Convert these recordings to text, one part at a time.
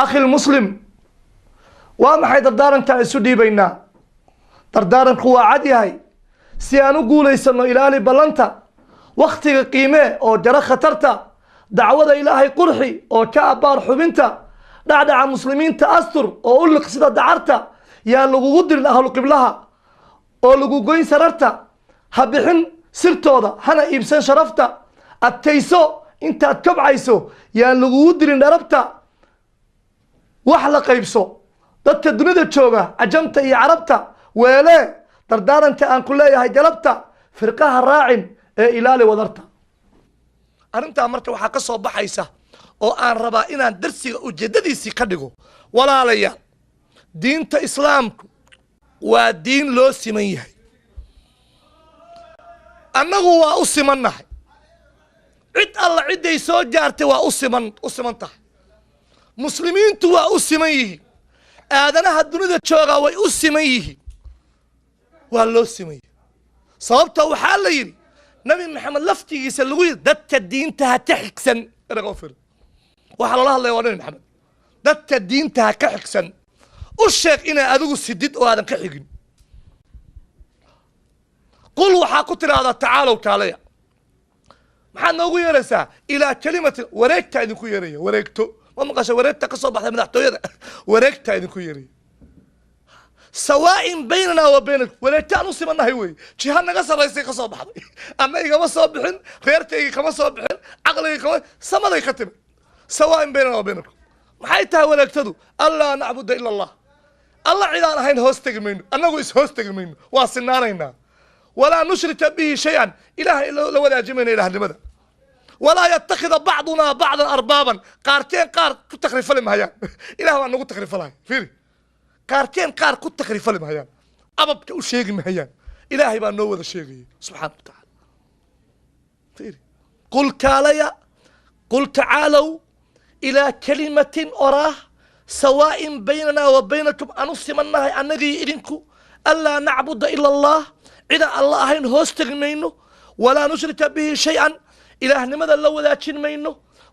Akhi lmuslim, waa maxay dardaarankaan isu dhiibaynaa? Dardaaranku waa cad yahay. Si aan u guulaysano, ilaali ballanta, wakhtiga qiimee oo jaro khatarta, dacwada Ilaahay qurxi oo ka abbaar xubinta, dhacdhaca muslimiinta astur oo u liq sida dacarta. Yaan lagugu dirin ahlu qiblaha oo lagu goyn sararta. Ha bixin sirtooda, hana iibsan sharafta. Adkayso intaad kobcayso, yaan lagugu dirin dharabta. Wax la qaybso dadka dunida jooga, cajamta iyo carabta. Weelee dardaaranka aan ku leeyahay galabta: firqaha raacin ee ilaali wadarta. Arrintaa marka waxaa ka soo baxaysa oo aan rabaa inaan darsiga ujeeddadiisii ka dhigo, walaalayaal, diinta Islaamku waa diin loo siman yahay. Annagu waa u simannahay. Cid alla cidday soo gaartay waa u siman, u siman tahay. Muslimiintu waa u siman yihiin. Aadanaha dunida joogaa way u siman yihiin, waa loo siman yahay. Sababta waxaa la yidhi, Nabi Maxamed laftigiisa lagu yidhi, dadka diinta ha ka xigsan. Erega fir, waxaa loola hadlaya waa Nabi Maxamed. Dadka diinta ha ka xigsan, u sheeg inaa adigu sidid oo aadan ka xigin. Qul, waxaa ku tidhaahdaa, tacaalow, kaalaya. Maxaad noogu yeeraysaa? Ilaa kalimatin, wareegtaa idinku yeeraya. Wareegto ma maqasha? Wareegta ka soo baxday madaxtooyada, wareegtaa idinku yeeraya. Sawaa'in baynanaa wa baynakum, wareegtaan u simannahay wey. Jiha naga sarraysay ka soo baxday. Anna igama soo bixin, reerkayga kama soo bixin, caqligay kama, samaday ka timid. Sawaa'in baynanaa wa baynakum maxay tahay wareegtadu? Allaa nacbuda ila Allah, Alla cidaan ahayn hoos tegi mayno, annagu is hoos tegi mayno, waa sinaanaynaa. Walaa nushrika bihi shay-an, Ilahay la wadaaji mayno ilahnimada. Walaa yattakhida bacdunaa bacdan arbaaban, qaarkeen qaar ku takrifali mahayaan. Ilah baa nagu takrifalaya. Fiiri, qaarkeen qaar ku takrifali mahayaan, ababka u sheegi mahayaan, Ilaahay baa noo wada sheegaya subxaana wa tacaala. Fiiri, qul, kaalaya, qul tacaalow ilaa kalimatin, oraah, sawaa'in baynanaa wa baynakum, anu simannahay annagii idinku, anlaa nacbuda ila Allah, cidaan Alla ahayn hoos tegi mayno, walaa nushrika bihi shay-an, ilaahnimada la wadaajin mayno,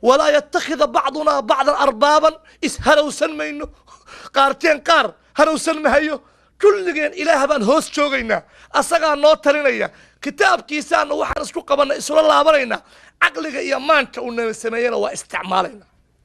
walaa yattakhida bacdunaa bacdan arbaaban, isharowsan mayno, qaarteen qaar harowsan mahayo. Kulligeen Ilaah baan hoos joogaynaa, asagaa noo talinaya. Kitaabkiisaana waxaan isku qabanay isula laabanaynaa, caqliga iyo maanka uu na sameeyena waa isticmaalaynaa.